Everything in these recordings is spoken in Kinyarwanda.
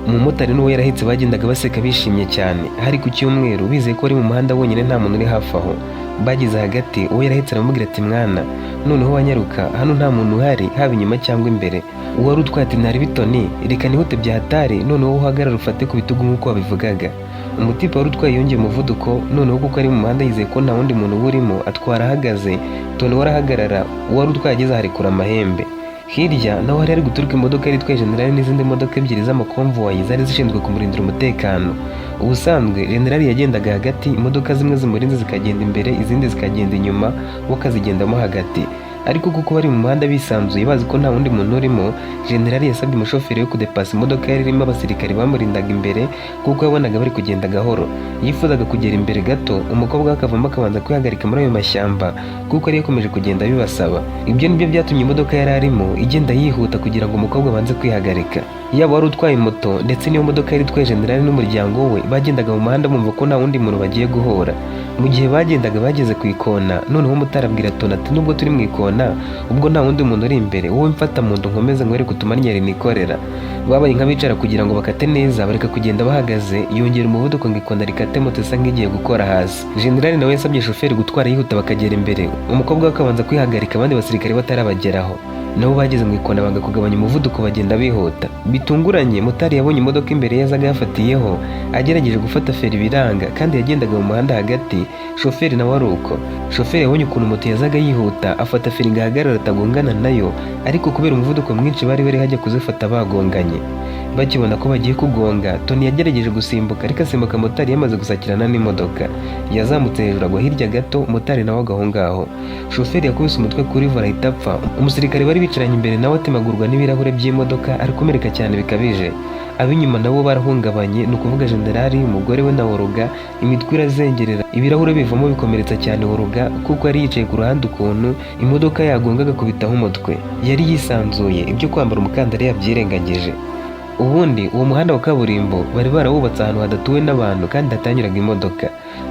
Umumotari n'uwo yarahetse bagendaga baseka bishimye cyane. Hari ku cyumweru, bizeye ko bari mu muhanda bonyine, nta muntu uri hafi aho. Bageze hagati, uwo yarahetse aramubwira ati: "Mwana, noneho wanyaruka, hano nta muntu uhari, haba inyuma cyangwa imbere." Uwari utwaye ati: "Ntari bitoni, reka nihute bya hatari, noneho uhagarara ufate ku bitugu nk'uko wabivugaga." Umutipe wari utwaye yongeye umuvuduko noneho, kuko ari mu muhanda yizeye ko nta wundi muntu uba urimo, atwara ahagaze. Toni we arahagarara, uwari utwaye ageze aharekura amahembe. Hirya naho hari hari guturuka imodoka yari itwaye generali n'izindi modoka ebyiri z'amakonvoyi zari zishinzwe kumurindira umutekano. Ubusanzwe generali yagendaga hagati, imodoka zimwe zimurinze zikagenda imbere, izindi zikagenda inyuma, we akazigendamo hagati. Ariko kuko bari mu muhanda bisanzuye, bazi ko nta wundi muntu urimo, generali yasabye umushoferi we kudepasa imodoka yari irimo abasirikare bamurindaga imbere, kuko yabonaga bari kugenda gahoro. Yifuzaga kugera imbere gato, umukobwa we akavamo akabanza kwihagarika muri ayo mashyamba, kuko yari yakomeje kugenda bibasaba. Ibyo nibyo byatumye imodoka yari arimo igenda yihuta kugira ngo umukobwa abanze kwihagarika. Yaba wari utwaye moto ndetse n'iyo modoka yari itwaye generali n'umuryango we, bagendaga mu muhanda bumva ko nta wundi muntu bagiye guhura. Mu gihe bagendaga, bageze ku ikona. Noneho umumotari abwira Toni ati: "Nubwo turi mu ikona, ubwo nta wundi muntu uri imbere, wowe mfata mu nda nkomeze nkwereke utumanyeri nikorera." Babaye nk'abicara kugira ngo bakate neza, bareka kugenda bahagaze. Yongera umuvuduko ngo ikona rikate, moto isa nk'igiye gukora hasi. Generali nawe yasabye shoferi gutwara yihuta, bakagera imbere, umukobwa we akabanza kwihagarika abandi basirikare batarabageraho. Nabo bageze mu ikona banga kugabanya umuvuduko, bagenda bihuta. Bitunguranye, motari yabonye imodoka imbere yazaga yafatiyeho. Agerageje gufata feri biranga, kandi yagendaga mu muhanda hagati. Shoferi nawe ari uko. Shoferi yabonye ukuntu moto yazaga yihuta, afata feri ngo ahagarare atagongana nayo, ariko kubera umuvuduko mwinshi bari bari hajya kuzifata bagonganye. Bakibona ko bagiye kugonga, Toni yagerageje gusimbuka, ariko asimbuka motari yamaze gusakirana n'imodoka. Yazamutse hejuru, agwa hirya gato, motari nawe agwa aho ngaho. Shoferi yakubise umutwe kuri volant, ahita apfa. Umusirikare bari bicaranye imbere nawe atemagurwa n'ibirahure by'imodoka, arakomereka cyane bikabije. Ab'inyuma nabo barahungabanye, ni ukuvuga generali, umugore we na Oruga. Imitwe irazengerera, ibirahure bivamo bikomeretsa cyane Oruga, kuko yari yicaye ku ruhande. Ukuntu imodoka yagongaga akubitaho umutwe, yari yisanzuye, ibyo kwambara umukandara yabyirengagije. Ubundi uwo muhanda wa kaburimbo bari barawubatse ahantu hadatuwe n'abantu kandi hatanyuraga imodoka.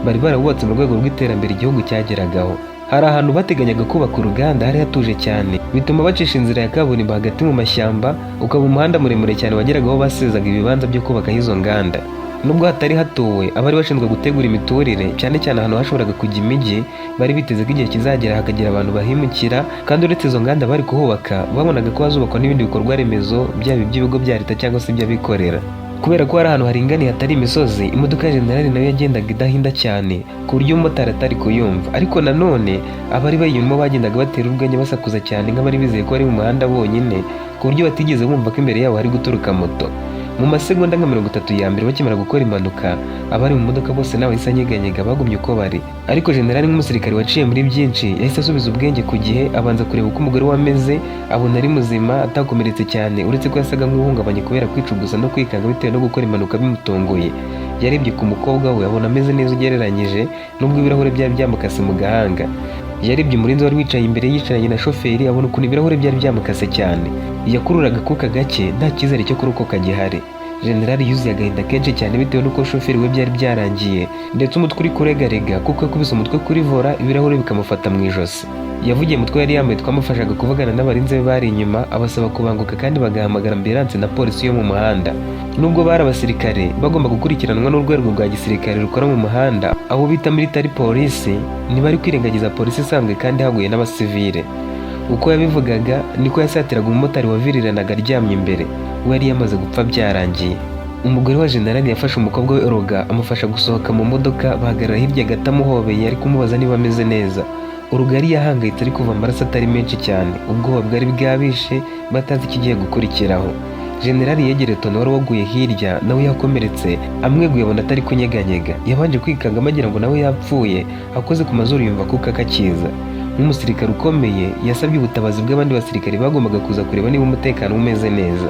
Bari barawubatse mu rwego rw'iterambere igihugu cyageragaho. Hari ahantu bateganyaga kubaka uruganda, hari hatuje cyane, bituma bacisha inzira ya kaburimbo hagati mu mashyamba, ukaba umuhanda muremure cyane wageraga aho basezaga ibibanza byo kubakaho izo nganda. Nubwo hatari hatuwe, abari bashinzwe gutegura imiturire, cyane cyane ahantu hashoboraga kujya imijyi, bari biteze ko igihe kizagera hakagira abantu bahimukira. Kandi uretse izo nganda bari kuhubaka, babonaga ko hazubakwa n'ibindi bikorwa remezo, byaba iby'ibigo bya leta cyangwa se iby'abikorera. Kubera ko hari ahantu haringaniye hatari imisozi, imodoka ya generali nayo yagendaga idahinda cyane, ku buryo umumotari atari kuyumva. Ariko nanone abari bayirimo bagendaga batera urwenya, basakuza cyane nk'abari bizeye ko bari mu muhanda bonyine, ku buryo batigeze bumva ko imbere yabo hari guturuka moto. Mu masegonda nka 30 ya mbere bakimara gukora impanuka, abari mu modoka bose n'abahise anyeganyega, bagumye uko bari. Ariko generali, nk'umusirikare waciye muri byinshi, yahise asubiza ubwenge ku gihe, abanza kureba uko umugore we ameze, abona ari muzima, atakomeretse cyane, uretse ko yasaga nk'uhungabanye kubera kwicuguza no kwikanga bitewe no gukora impanuka bimutunguye. Yarebye ku mukobwa we, abona ameze neza ugereranyije, nubwo ibirahure byari byamukase mu gahanga. Yarebye umurinzi wari wicaye imbere yicaranye na shoferi, abona ukuntu ibirahure byari byamukase cyane. Yakururaga akuka gake, nta cyizere cyo kurokoka gihari. Generali yuzuye agahinda kenshi cyane bitewe n'uko shoferi we byari byarangiye, ndetse umutwe uri kuregarega kuko yakubise umutwe kuri volant, ibirahure bikamufata mu ijosi. Yavugiye mutwe yari yambaye twamufashaga kuvugana n'abarinzi be bari inyuma, abasaba kubanguka kandi bagahamagara ambulance na polisi yo mu muhanda. Nubwo bari abasirikare bagomba gukurikiranwa n'urwego rwa gisirikare rukora mu muhanda, abo bita military police, ntibari kwirengagiza polisi isanzwe kandi haguye n'abasivile. Uko yabivugaga niko yasatiraga umumotari waviriranaga aryamye imbere, we yari yamaze gupfa byarangiye. Umugore wa generali yafashe umukobwa we Oruga, amufasha gusohoka mu modoka, bahagarara hirya gato amuhobeye, ari kumubaza niba ameze neza. Oruga yari yahangayitse, ari kuva amaraso atari menshi cyane. Ubwoba bwari bwabishe, batazi ikigiye gukurikiraho. Generali yegereye Toni wari waguye hirya, nawe yakomeretse. Amweguye abona atari kunyeganyega. Yabanje kwikangamo agira ngo nawe yapfuye, akoze ku mazuru yumva akuka kakiza. Nk'umusirikare ukomeye, yasabye ubutabazi bw'abandi basirikare bagombaga kuza kureba niba umutekano umeze neza.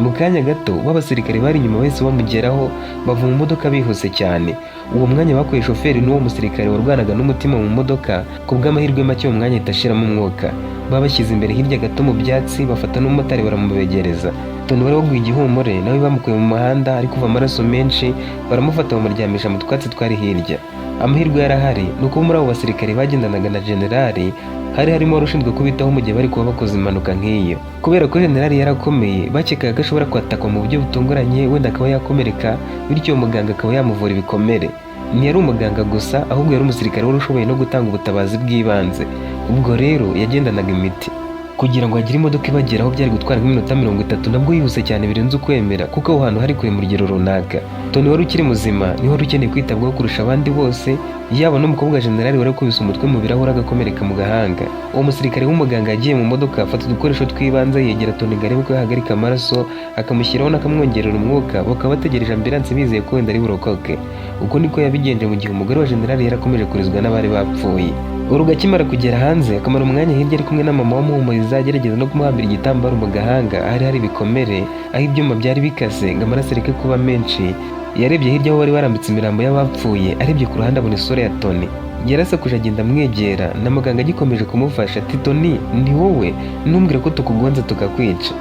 Mu kanya gato b'abasirikare bari inyuma bahise bamugeraho, bava mu modoka bihuse cyane. Uwo mwanya bakuye shoferi n'uwo musirikare warwanaga n'umutima mu modoka, ku bw'amahirwe make uwo mwanya ahita ashiramo umwuka. Babashyize imbere hirya gato mu byatsi, bafata n'umumotari baramubegereza. Toni wari waguye igihumure nawe bamukuye mu muhanda ari kuva amaraso menshi, baramufata bamuryamisha mu twatsi twari hirya. Amahirwe yarahari ni uko muri abo basirikare bagendanaga na generali hari harimo wari ushinzwe kubitaho mu gihe bari kuba bakoze impanuka nk'iyo. Kubera ko generali yarakomeye, bakekaga ko ashobora kwatakwa mu buryo butunguranye, wenda akaba yakomereka, bityo uwo muganga akaba yamuvura ibikomere. Ntiyari umuganga gusa, ahubwo yari umusirikare wari ushoboye no gutanga ubutabazi bw'ibanze. Ubwo rero yagendanaga imiti. Kugira ngo hagire imodoka ibageraho byari gutwara nk'iminota 30, nabwo yihuse cyane birenze ukwemera, kuko aho hantu hari kure mu rugero runaka. Tony wari ukiri muzima niwe wari ukeneye kwitabwaho kurusha abandi bose, yaba n'umukobwa generali wari ukubise umutwe mu birahure agakomereka mu gahanga. Uwo musirikare w'umuganga yagiye mu modoka, afata udukoresho tw'ibanze, yegera Tony ngo arebe ko yahagarika amaraso, akamushyiraho n'akamwongerera umwuka, bakaba bategereje ambulance bizeye ko wenda ari burokoke. Uko niko yabigenje mu gihe umugore wa generali yarakomeje kurizwa n'abari bapfuye. Urugo akimara kugera hanze, akamara umwanya hirya ari kumwe na mama wamuhumuriza, agerageza no kumuhambira igitambaro mu gahanga ahari hari ibikomere, aho ibyuma byari bikase, ngo amaraso areke kuba menshi. Yarebye hirya aho bari barambitse imirambo y'abapfuye, arebye ku ruhande abona isura ya Tony. Yarasakuje agenda amwegera, na muganga agikomeje kumufasha ati: "Tony, ni wowe? Ntumbwire ko tukugonze tukakwica."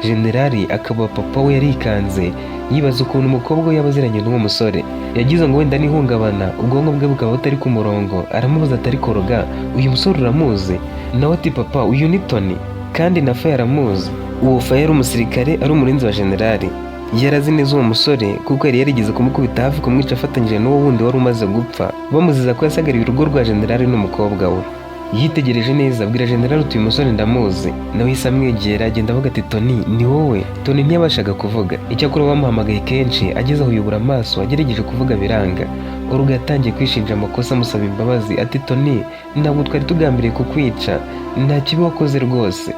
Generali akaba papa we yarikanze, yibaza ukuntu umukobwa we yaba aziranye n'uwo musore. Yagize ngo wenda n'ihungabana, ubwonko bwe bukaba butari ku murongo. Aramubaza ati: "Ariko Roga, uyu musore uramuzi?" Nawe ati: "Papa, uyu ni Tony, kandi na Faye aramuzi." Uwo Faye yari umusirikare, ari umurinzi wa generali. Yari azi neza uwo musore kuko yari yarigeze kumukubita hafi kumwica afatanyije n'uwo wundi wari umaze gupfa, bamuziza ko yasagariye urugo rwa generali n'umukobwa we. Yitegereje neza, abwira generali uti: "Uyu musore ndamuzi." Nawe yahise amwegera, agenda avuga ati: "Tony, ni wowe?" Tony ntiyabashaga kuvuga, icyakora bamuhamagaye kenshi, ageze aho yubura amaso, agerageje kuvuga biranga. Urugo yatangiye kwishinja amakosa, amusaba imbabazi ati: "Tony, ntabwo twari tugambiriye kukwica, nta kibi wakoze rwose."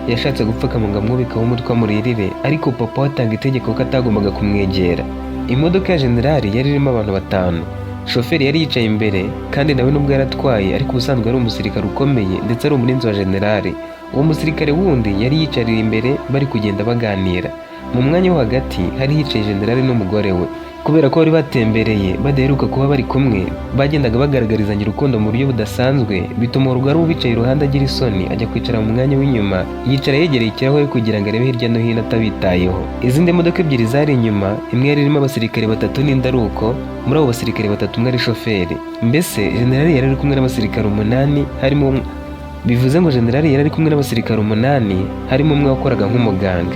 Yashatse gupfukama ngo amwubikeho umutwe amuririre, ariko papa we atanga itegeko ko atagombaga kumwegera. Imodoka ya generali yari irimo abantu batanu. Shoferi yari yicaye imbere, kandi nawe nubwo yaratwaye, ariko ubusanzwe ari umusirikare ukomeye ndetse ari umurinzi wa generali. Uwo musirikare wundi yari yicarira imbere, bari kugenda baganira. Mu mwanya wo hagati hari hicaye generali n'umugore we. Kubera ko bari batembereye badaheruka kuba bari kumwe, bagendaga bagaragarizanya urukundo mu buryo budasanzwe, bituma urugari ubicaye iruhande agira isoni, ajya kwicara mu mwanya w'inyuma, yicara yegereye ikirahure kugira ngo arebe hirya no hino atabitayeho. Izindi modoka ebyiri zari inyuma, imwe yari irimo abasirikare batatu n'indi ari uko. Muri abo basirikare batatu umwe ari shoferi. Mbese generali yari ari kumwe n'abasirikare umunani, harimo, bivuze ngo generali yari ari kumwe n'abasirikare umunani, harimo umwe wakoraga nk'umuganga.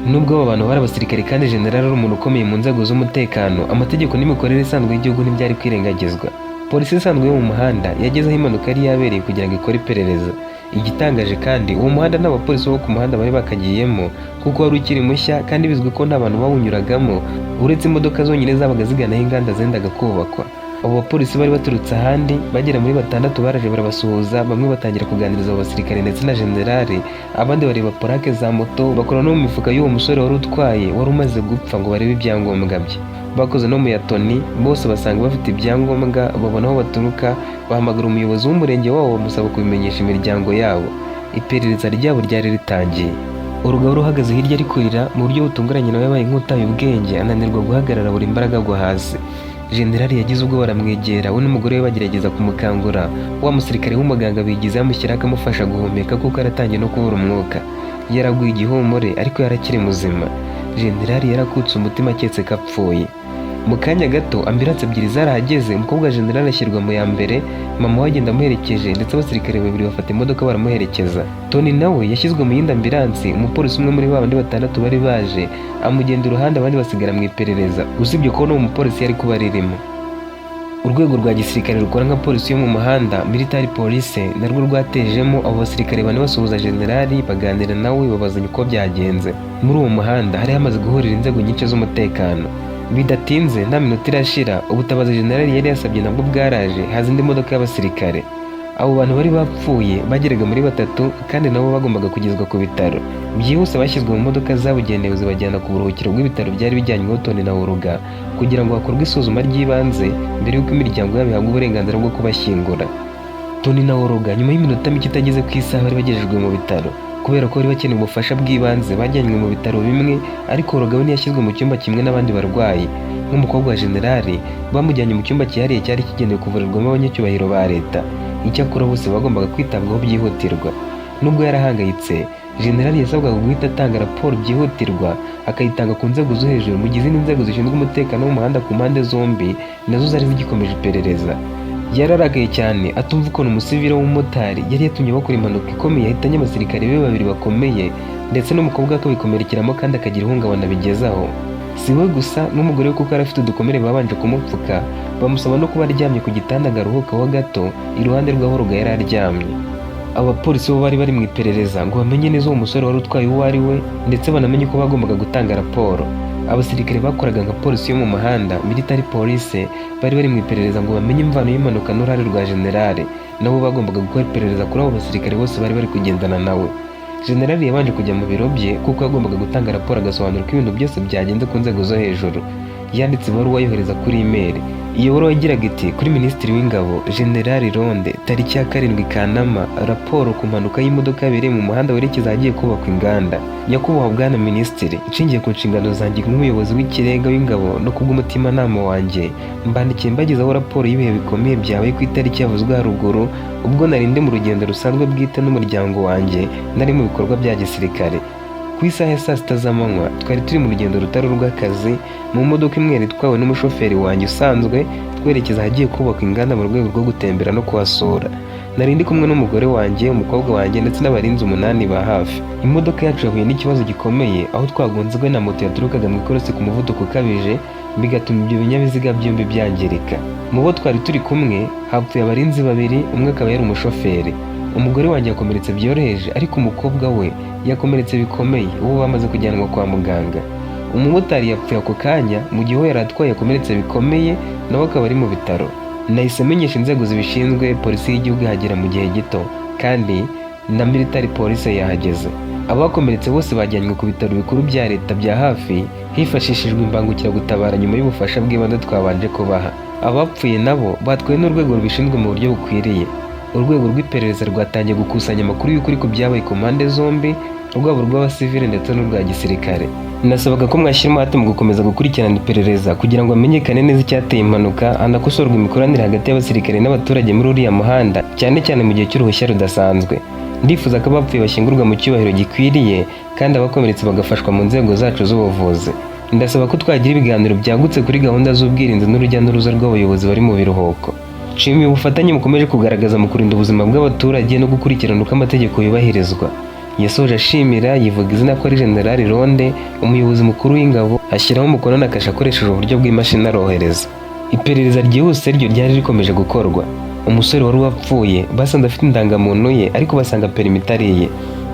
Nubwo abo bantu bari abasirikare kandi generali ari umuntu ukomeye mu nzego z'umutekano, amategeko n'imikorere isanzwe y'igihugu ntibyari kwirengagizwa. Polisi isanzwe yo mu muhanda yageze aho impanuka yari yabereye kugira ngo ikore iperereza. Igitangaje kandi, uwo muhanda nta bapolisi bo ku muhanda bari bakagiyemo, kuko wari ukiri mushya kandi bizwi ko nta bantu bawunyuragamo uretse imodoka zonyine zabaga zigana aho inganda zendaga kubakwa. Abo bapolisi bari baturutse ahandi bagera muri batandatu baraje barabasuhuza, bamwe batangira kuganiriza abo basirikare ndetse na generali, abandi bareba plaque za moto, bakora no mu mifuka y'uwo musore wari utwaye wari umaze gupfa ngo barebe ibyangombwa bye. Bakoze no mu ya Tony, bose basanga bafite ibyangombwa, babona aho baturuka, bahamagara umuyobozi w'umurenge wabo, bamusaba kubimenyesha imiryango yabo. Iperereza ryabo ryari ritangiye. Urugabo ruhagaze hirya ari kurira, mu buryo butunguranye nawe yabaye nk'utaye ubwenge, ananirwa guhagarara, buri imbaraga agwa hasi. Generali yagize ubwo baramwegera, we n'umugore we bagerageza kumukangura. Wa musirikare w'umuganga bigize yamushyiraho akamufasha guhumeka, kuko yaratangiye no kubura umwuka, yaraguye igihumure, ariko yarakiri muzima. Generali yarakutse umutima, aketse ko apfuye. Mu kanya gato ambulance ebyiri zarahageze. Umukobwa wa generali ashyirwa mu ya mbere, mama we agenda amuherekeje, ndetse abasirikare babiri bafata imodoka baramuherekeza. Tony nawe yashyizwe mu yindi ambulance, umupolisi umwe muri ba bandi batandatu bari baje amugenda iruhande, abandi basigara mu iperereza, usibye ko n'uwo mupolisi yari kuba aririmo. Urwego rwa gisirikare rukora nka polisi yo mu muhanda, military police, narwo rwatejemo. Abo basirikare bane basuhuza generali, baganira nawe, babazanya uko byagenze. Muri uwo muhanda hari hamaze guhurira inzego nyinshi z'umutekano. Bidatinze, nta minota irashira, ubutabazi generali yari yasabye nabwo bwaraje, haza indi modoka y'abasirikare. Abo bantu bari bapfuye bageraga muri batatu, kandi nabo bagombaga kugezwa ku bitaro byihuse. Bashyizwe mu modoka zabugenewe zibajyana ku buruhukiro bw'ibitaro byari bijyanyweho Tony na Uruga, kugira ngo hakorwe isuzuma ry'ibanze mbere y'uko imiryango yabo ihabwa uburenganzira bwo kubashyingura. Tony na Uruga nyuma y'iminota mike itageze ku isaha bari bagejejwe mu bitaro. Kubera ko bari bakeneye ubufasha bw'ibanze, bajyanywe mu bitaro bimwe, ariko Uruga we ntiyashyizwe mu cyumba kimwe n'abandi barwayi. Nk'umukobwa wa generali, bamujyanye mu cyumba cyihariye cyari kigenewe kuvurirwamo abanyacyubahiro ba leta. Icyakora bose bagombaga kwitabwaho byihutirwa. Nubwo yarahangayitse, generali yasabwaga guhita atanga raporo byihutirwa, akayitanga ku nzego zo hejuru, mu gihe izindi nzego zishinzwe umutekano wo mu muhanda ku mpande zombi nazo zari zigikomeje iperereza. Yararakaye cyane, atumva ukuntu umusivile w'umumotari yari yatumye bakora impanuka ikomeye yahitanye abasirikare be babiri bakomeye, ndetse n'umukobwa we akabikomerekeramo kandi akagira ihungabana bigezaho. Si we gusa, n'umugore we, kuko yari afite udukomere babanje kumupfuka, bamusaba no kuba aryamye ku gitanda ngo aruhukeho gato iruhande rw'aho Ruga yari aryamye. Abapolisi bo bari bari mu iperereza ngo bamenye neza uwo musore wari utwaye uwo ari we, ndetse banamenye ko bagombaga gutanga raporo. Abasirikare bakoraga nka polisi yo mu muhanda, military police, bari bari mu iperereza ngo bamenye imvano y'impanuka n'uruhare rwa generale. Nabo bagombaga gukora iperereza kuri abo basirikare bose bari bari kugendana nawe. Generali yabanje kujya mu biro bye, kuko yagombaga gutanga raporo, agasobanura uko ibintu byose byagenze ku nzego zo hejuru. Yanditse ibaruwa yohereza kuri imeri. Iyo baruwa yagiraga iti: "Kuri Minisitiri w'Ingabo, Generali Ronde, tariki ya 7 Kanama, raporo ku mpanuka y'imodoka yabereye mu muhanda werekeza ahagiye kubakwa inganda. Nyakubahwa Bwana Minisitiri, nshingiye ku nshingano zanjye nk'umuyobozi w'ikirenga w'ingabo no kubw'umutimanama wanjye, mbandikiye mbagezaho raporo y'ibihe bikomeye byabaye ku itariki yavuzwe haruguru, ubwo nari ndi mu rugendo rusanzwe bwite n'umuryango wanjye, nari mu bikorwa bya gisirikare. Ku isaha ya saa 6 z'amanywa, twari turi mu rugendo rutari urw'akazi mu modoka imwe yari itwawe n'umushoferi wanjye usanzwe, twerekeza ahagiye kubakwa inganda mu rwego rwo gutembera no kuhasura. Nari ndi kumwe n'umugore wanjye, umukobwa wanjye ndetse n'abarinzi 8 ba hafi. Imodoka yacu yahuye n'ikibazo gikomeye aho twagonzwe na moto yaturukaga mu ikorosi ku muvuduko ukabije, bigatuma ibyo binyabiziga byombi byangirika. Mu bo twari turi kumwe hapfuye abarinzi babiri, umwe akaba yari umushoferi. Umugore wanjye yakomeretse byoroheje, ariko umukobwa we yakomeretse bikomeye, ubu bamaze kujyanwa kwa muganga. Umumotari yapfuye ako kanya, mu gihe uwo yari atwaye yakomeretse bikomeye, nawe akaba ari mu bitaro. Nahise menyesha inzego zibishinzwe, polisi y'igihugu ihagera mu gihe gito, kandi na military police yahageze. Abakomeretse bose bajyanywe ku bitaro bikuru bya leta bya hafi hifashishijwe imbangukiragutabara nyuma y'ubufasha bw'ibanze twabanje kubaha. Abapfuye nabo batwawe n'urwego rubishinzwe mu buryo bukwiriye. Urwego rw'iperereza rwatangiye gukusanya amakuru y'ukuri ku byabaye ku mpande zombi, rwaba urw'abasivile ndetse n'urwa gisirikare. Nasabaga ko mwashyira umuhate mu gukomeza gukurikirana iperereza kugira ngo hamenyekane neza icyateye impanuka, hanakosorwe imikoranire hagati y'abasirikare n'abaturage muri uriya muhanda, cyane cyane mu gihe cy'uruhushya rudasanzwe. Ndifuza ko abapfuye bashyingurwa mu cyubahiro gikwiriye, kandi abakomeretse bagafashwa mu nzego zacu z'ubuvuzi. Ndasaba ko twagira ibiganiro byagutse kuri gahunda z'ubwirinzi n'urujya n'uruza rw'abayobozi bari mu biruhuko. Nshimiye ubufatanye mukomeje kugaragaza mu kurinda ubuzima bw'abaturage no gukurikirana uko amategeko yubahirizwa." Yasoje ashimira, yivuga izina ko ari Generali Ronde, umuyobozi mukuru w'ingabo, ashyiraho umukono na kashe akoresheje uburyo bw'imashini, arohereza. Iperereza ryihuse ryo ryari rikomeje gukorwa. Umusore wari wapfuye basanze afite indangamuntu ye, ariko basanga perimi itari iye.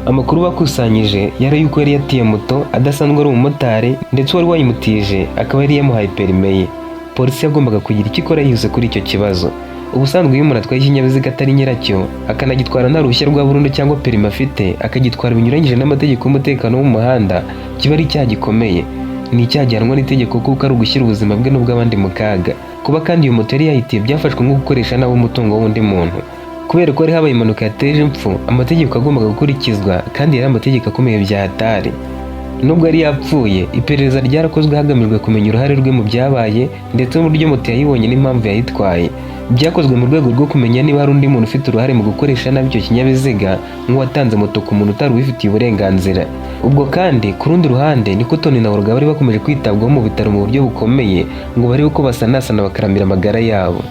Amakuru bakusanyije yari yuko yari yatiye moto adasanzwe ari umumotari, ndetse uwari wayimutije akaba yari yamuhaye perime ye. Polisi yagombaga kugira icyo ikora yihuse kuri icyo kibazo. Ubusanzwe iyo umuntu atwaye ikinyabiziga atari nyiracyo, akanagitwara nta ruhushya rwa burundu cyangwa perime afite, akagitwara binyuranyije n'amategeko y'umutekano wo mu muhanda, kiba ari icyaha gikomeye. Ni icyaha gihanwa n'itegeko, kuko ari ugushyira ubuzima bwe n'ubw'abandi mu kaga. Kuba kandi iyo moto yari yayitiye byafashwe nko gukoresha nabi umutungo w'undi muntu. Kubera ko hari habaye impanuka yateje impfu, amategeko agombaga gukurikizwa, kandi yari amategeko akomeye bya hatari. Nubwo yari yapfuye, iperereza ryarakozwe hagamijwe kumenya uruhare rwe mu byabaye, ndetse n'uburyo moto yayibonye n'impamvu yayitwaye. Byakozwe mu rwego rwo kumenya niba hari undi muntu ufite uruhare mu gukoresha nabi icyo kinyabiziga, nk'uwatanze moto ku muntu utari ubifitiye uburenganzira. Ubwo kandi ku rundi ruhande niko Tony na Olga bari bakomeje kwitabwaho mu bitaro mu buryo bukomeye, ngo barebe ko basanasana bakaramira amagara yabo.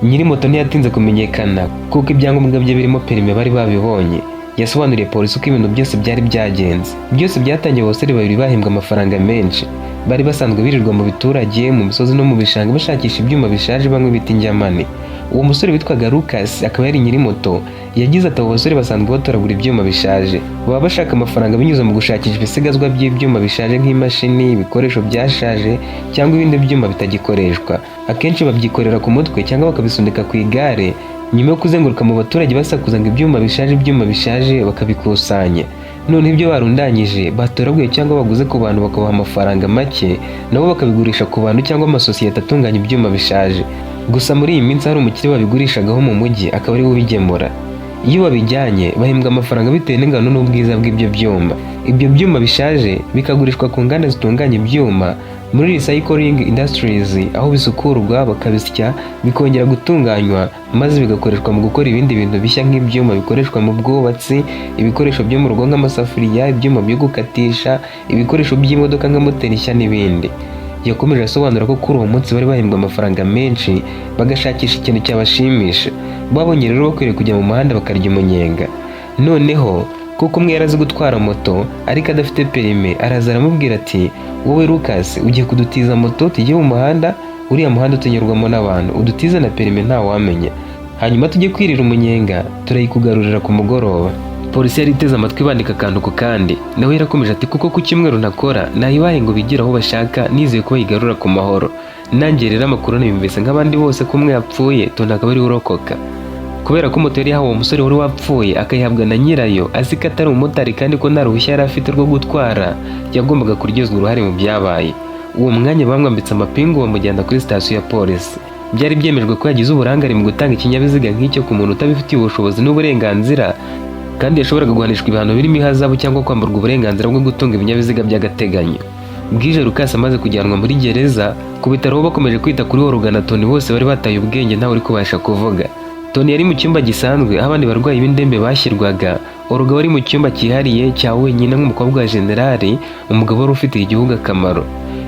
Nyiri moto ntiyatinze kumenyekana, kuko ibyangombwa bye birimo perime bari babibonye. Yasobanuriye polisi uko ibintu byose byari byagenze. Byose byatangiye abasore babiri bahembwa amafaranga menshi bari basanzwe birirwa mu biturage, mu misozi no mu bishanga, bashakisha ibyuma bishaje bamwe bita injyamane. Uwo musore witwaga Lucas, akaba yari nyiri moto, yagize ati: "Abo basore basanzwe batoragura ibyuma bishaje, baba bashaka amafaranga binyuze mu gushakisha ibisigazwa by'ibyuma bishaje nk'imashini, ibikoresho byashaje cyangwa ibindi byuma bitagikoreshwa. Akenshi babyikorera ku mutwe cyangwa bakabisunika ku igare, nyuma yo kuzenguruka mu baturage basakuza ngo ibyuma bishaje, ibyuma bishaje, bakabikusanya. Noneho ibyo barundanyije batoraguye cyangwa baguze ku bantu, bakabaha amafaranga make, nabo bakabigurisha ku bantu cyangwa amasosiyete atunganya ibyuma bishaje. Gusa muri iyi minsi hari umukire babigurishagaho mu mujyi, akaba ariwe ubigemura." Iyo babijyanye bahembwa amafaranga bitewe n'ingano n'ubwiza bw'ibyo byuma. Ibyo byuma bishaje bikagurishwa ku nganda zitunganya ibyuma muri recycling industries, aho bisukurwa, bakabisya, bikongera gutunganywa, maze bigakoreshwa mu gukora ibindi bintu bishya nk'ibyuma bikoreshwa mu bwubatsi, ibikoresho byo mu rugo nk'amasafuriya, ibyuma byo gukatisha, ibikoresho by'imodoka nka moteri nshya n'ibindi. Yakomeje asobanura ko kuri uwo munsi bari bahembwa amafaranga menshi, bagashakisha ikintu cyabashimisha. Babonye rero bakwiriye kujya mu muhanda bakarya umunyenga. Noneho kuko umwe yari azi gutwara moto ariko adafite perime, araza aramubwira ati: "Wowe Lucas, ugiye kudutiza moto tujye mu muhanda, uriya muhanda utunyurwamo n'abantu, udutize na perime ntawamenya, hanyuma tujye kwirira umunyenga, turayikugarurira ku mugoroba." Polisi yari iteze amatwi bandika akantu ku kandi. Nawe yarakomeje ati: "Kuko ku cyumweru ntakora, nayibaye ngo bigire aho bashaka, nizeye ko bayigarura ku mahoro. Nanjye rero amakuru nayumvise nk'abandi bose ko umwe yapfuye, Tony akaba ariwe urokoka." Kubera ko moto yari yahawe uwo musore wari wapfuye, akayihabwa na nyirayo azi ko atari umumotari kandi ko nta ruhushya yari afite rwo gutwara, yagombaga kuryozwa uruhare mu byabaye. Uwo mwanya bamwambitse amapingu, bamujyana kuri sitasiyo ya polisi. Byari byemejwe ko yagize uburangare mu gutanga ikinyabiziga nk'icyo ku muntu utabifitiye ubushobozi n'uburenganzira, kandi yashoboraga guhanishwa ibihano birimo ihazabu cyangwa kwamburwa uburenganzira bwo gutunga ibinyabiziga by'agateganyo. Bwije Lucas amaze kujyanwa muri gereza, ku bitaro ho bakomeje kwita kuri Olga na Tony. Bose bari bataye ubwenge, ntawe uri kubasha kuvuga. Tony yari mu cyumba gisanzwe aho abandi barwayi b'indembe bashyirwaga. Olga wari mu cyumba cyihariye cya wenyine nk'umukobwa wa generali, umugabo wari ufitiye igihugu akamaro.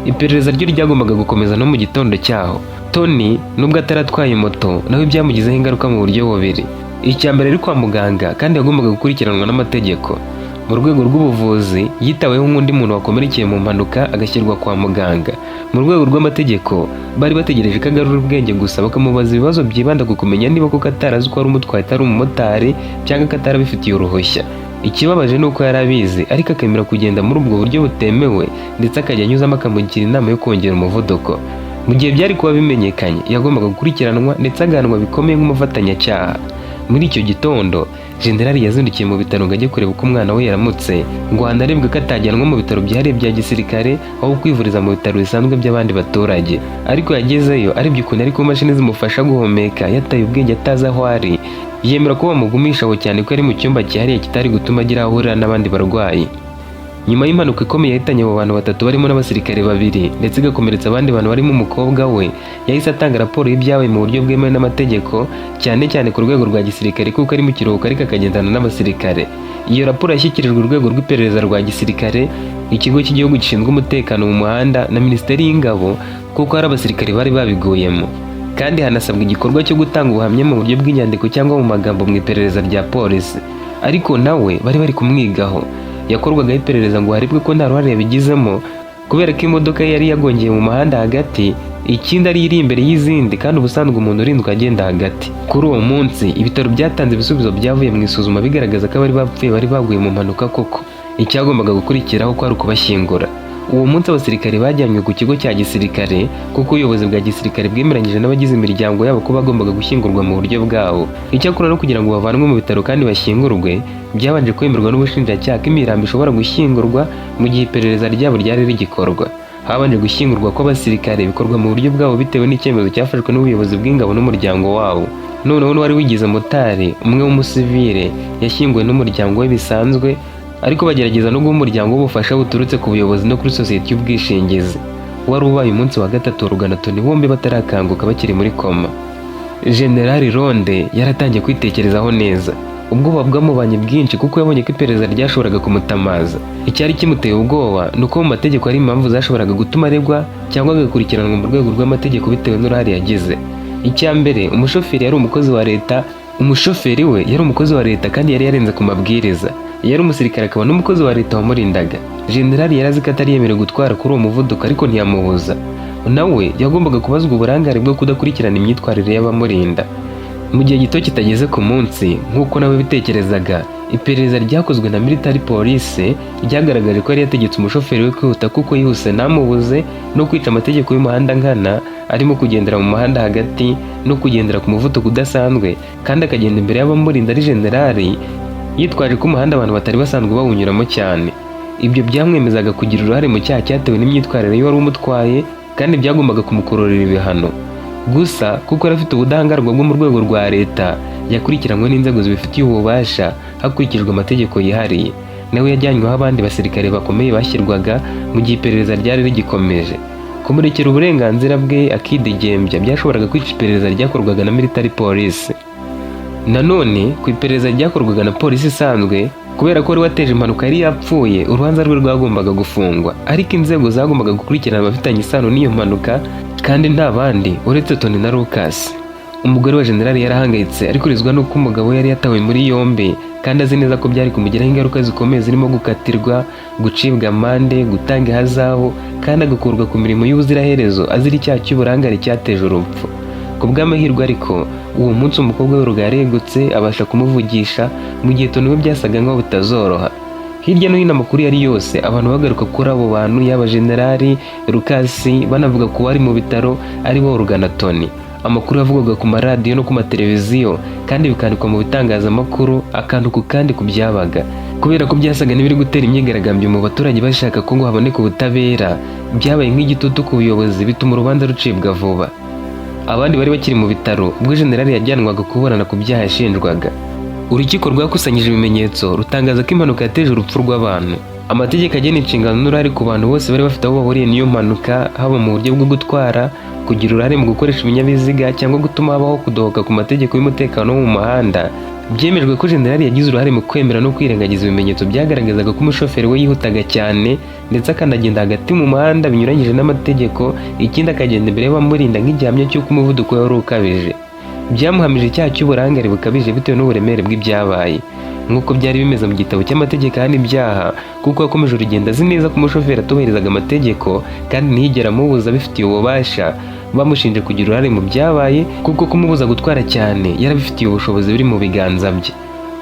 Iperereza ryo ryagombaga gukomeza no mu gitondo cyaho. Tony nubwo ataratwaye moto, nawe byamugizeho ingaruka mu buryo bubiri. Icya mbere, ari kwa muganga kandi yagombaga gukurikiranwa n'amategeko. Mu rwego rw'ubuvuzi yitaweho nk'undi muntu wakomerekeye mu mpanuka, agashyirwa kwa muganga. Mu rwego rw'amategeko bari bategereje ko agarura ubwenge gusa, bakamubaza ibibazo byibanda ku kumenya niba koko atarazi ko wari umutwaye atari umumotari cyangwa ko atarabifitiye uruhushya. Ikibabaje ni uko yari abizi, ariko akemera kugenda muri ubwo buryo butemewe, ndetse akajya anyuzamo akamugira inama yo kongera umuvuduko. Mu gihe byari kuba bimenyekanye, yagombaga gukurikiranwa ndetse agahanwa bikomeye nk'umufatanyacyaha. Muri icyo gitondo generali yazindukiye mu bitaro ngo ajye kureba uko umwana we yaramutse, ngo hanarebwe ko atajyanwa mu bitaro byihariye bya gisirikare aho kwivuriza mu bitaro bisanzwe by'abandi baturage. Ariko yagezeyo arebye ukuntu ari ku mashini zimufasha guhumeka, yataye ubwenge, atazi aho ari, yemera ko bamugumisha aho, cyane ko yari mu cyumba cyihariye kitari gutuma agira aho ahurira n'abandi barwayi. Nyuma y'impanuka ikomeye yahitanye abo bantu batatu barimo n'abasirikare babiri, ndetse igakomeretsa abandi bantu barimo umukobwa we, yahise atanga raporo y'ibyabaye mu buryo bwemewe n'amategeko, cyane cyane ku rwego rwa gisirikare, kuko ari mu kiruhuko ariko akagendana n'abasirikare. Iyo raporo yashyikirijwe urwego rw'iperereza rwa gisirikare, ikigo cy'igihugu gishinzwe umutekano mu muhanda na minisiteri y'ingabo, kuko hari abasirikare bari babiguyemo, kandi hanasabwa igikorwa cyo gutanga ubuhamya mu buryo bw'inyandiko cyangwa mu magambo mu iperereza rya polisi. Ariko nawe bari bari kumwigaho, yakorwagaho iperereza ngo harebwe ko nta ruhare yabigizemo, kubera ko imodoka ye yari yagongeye mu muhanda hagati, ikindi ari iri imbere y'izindi, kandi ubusanzwe umuntu urinzwe agenda hagati. Kuri uwo munsi ibitaro byatanze ibisubizo byavuye mu isuzuma bigaragaza ko abari bapfuye bari baguye mu mpanuka koko. Icyagombaga gukurikiraho ko ari ukubashyingura. Uwo munsi abasirikare bajyanywe ku kigo cya gisirikare, kuko ubuyobozi bwa gisirikare bwemeranyije n'abagize imiryango yabo ko bagombaga gushyingurwa mu buryo bwabo. Icyakora no kugira ngo bavanwe mu bitaro kandi bashyingurwe, byabanje kwemerwa n'ubushinjacyaha ko imirambo ishobora gushyingurwa mu gihe iperereza ryabo ryari rigikorwa. Habanje gushyingurwa kw'abasirikare bikorwa mu buryo bwabo bitewe n'icyemezo cyafashwe n'ubuyobozi bw'ingabo n'umuryango wabo. Noneho n'uwari wigize motari umwe w'umusivile yashyinguwe n'umuryango we bisanzwe, ariko bagerageza no guha umuryango w'ubufasha buturutse ku buyobozi no kuri sosiyete y'ubwishingizi. Wari ubaye umunsi wa gatatu Olga na Tony bombi batarakanguka, bakiri muri koma. Generali Ronde yaratangiye kwitekerezaho neza. Ubwoba bwamubanye bwinshi kuko yabonye ko iperereza ryashoboraga kumutamaza. Icyari kimuteye ubwoba ni uko mu mategeko hari impamvu zashoboraga gutuma aregwa cyangwa agakurikiranwa mu rwego rw'amategeko bitewe n'uruhare yagize. Icya mbere, umushoferi yari umukozi wa leta. Umushoferi we yari umukozi wa leta kandi yari yarenze ku mabwiriza. Yari umusirikare akaba n'umukozi wa leta wamurindaga. Generali yari azi ko atari yemerewe gutwara kuri uwo muvuduko, ariko ntiyamubuza. Nawe yagombaga kubazwa uburangare bwo kudakurikirana imyitwarire y'abamurinda. Mu gihe gito kitageze ku munsi nk'uko nawe bitekerezaga, iperereza ryakozwe na military police ryagaragaje ko yari yategetse umushoferi we kwihuta kuko yihuse ntamubuze, no kwica amategeko y'umuhanda nkana, arimo kugendera mu muhanda hagati no kugendera ku muvuduko udasanzwe, kandi akagenda imbere y'abamurinda ari generali, yitwaje ko umuhanda abantu batari basanzwe bawunyuramo cyane. Ibyo byamwemezaga kugira uruhare mu cyaha cyatewe n'imyitwarire y'uwari umutwaye, kandi byagombaga kumukururira ibihano. Gusa kuko yari afite ubudahangarwa bwo mu rwego rwa leta, yakurikiranywe n'inzego zibifitiye ububasha hakurikijwe amategeko yihariye. Nawe yajyanywe aho abandi basirikare bakomeye bashyirwaga mu gihe iperereza ryari rigikomeje. Kumurekera uburenganzira bwe akidegembya byashoboraga kwica iperereza ryakorwaga na military police. Nanone ku iperereza ryakorwaga na polisi isanzwe, kubera ko wari wateje impanuka yari yapfuye, urubanza rwe rwagombaga gufungwa, ariko inzego zagombaga gukurikirana abafitanye isano n'iyo mpanuka, kandi nta bandi uretse Tony na Lucas. Umugore wa generali yarahangayitse, ariko urizwa n'uko umugabo we yari yatawe muri yombi, kandi azi neza ko byari kumugiraho ingaruka zikomeye zirimo gukatirwa, gucibwa amande, gutanga ihazabu, kandi agakurwa ku mirimo y'ubuziraherezo azira icyaha cy'uburangare cyateje urupfu. Ku bw'amahirwe ariko, uwo munsi umukobwa we Ruga yaregutse abasha kumuvugisha, mu gihe Tony we byasaga nkaho bitazoroha. Hirya no hino amakuru yari yose, abantu bagaruka kuri abo bantu, yaba generali Lukasi, banavuga ku bari mu bitaro ari bo Ruga na Tony. Amakuru yavugwaga ku maradiyo no ku mateleviziyo, kandi bikandikwa mu bitangazamakuru, akantu ku kandi ku byabaga. Kubera ko byasaga n'ibiri gutera imyigaragambyo mu baturage bashaka ko ngo haboneke ubutabera, byabaye nk'igitutu ku buyobozi, bituma urubanza rucibwa vuba. Abandi bari bakiri mu bitaro ubwo generali yajyanwaga kuburana ku byaha yashinjwaga. Urukiko rwakusanyije ibimenyetso, rutangaza ko impanuka yateje urupfu rw'abantu. Amategeko agena inshingano n'uruhare ku bantu bose bari bafite aho bahuriye n'iyo mpanuka, haba mu buryo bwo gutwara, kugira uruhare mu gukoresha ibinyabiziga, cyangwa gutuma habaho kudohoka ku mategeko y'umutekano wo mu muhanda. Byemejwe ko generali yagize uruhare mu kwemera no kwirengagiza ibimenyetso byagaragazaga ko umushoferi we yihutaga cyane, ndetse akanagenda hagati mu muhanda binyuranyije n'amategeko, ikindi akagenda imbere y'abamurinda nk'igihamya cy'uko umuvuduko we wari ukabije. Byamuhamije icyaha cy'uburangare bukabije bitewe n'uburemere bw'ibyabaye, nk'uko byari bimeze mu gitabo cy'amategeko ahana ibyaha, kuko yakomeje urugendo azi neza ko umushoferi atubahirizaga amategeko kandi ntiyigere amubuza abifitiye ububasha. Bamushinje kugira uruhare mu byabaye, kuko kumubuza gutwara cyane yarabifitiye ubushobozi buri mu biganza bye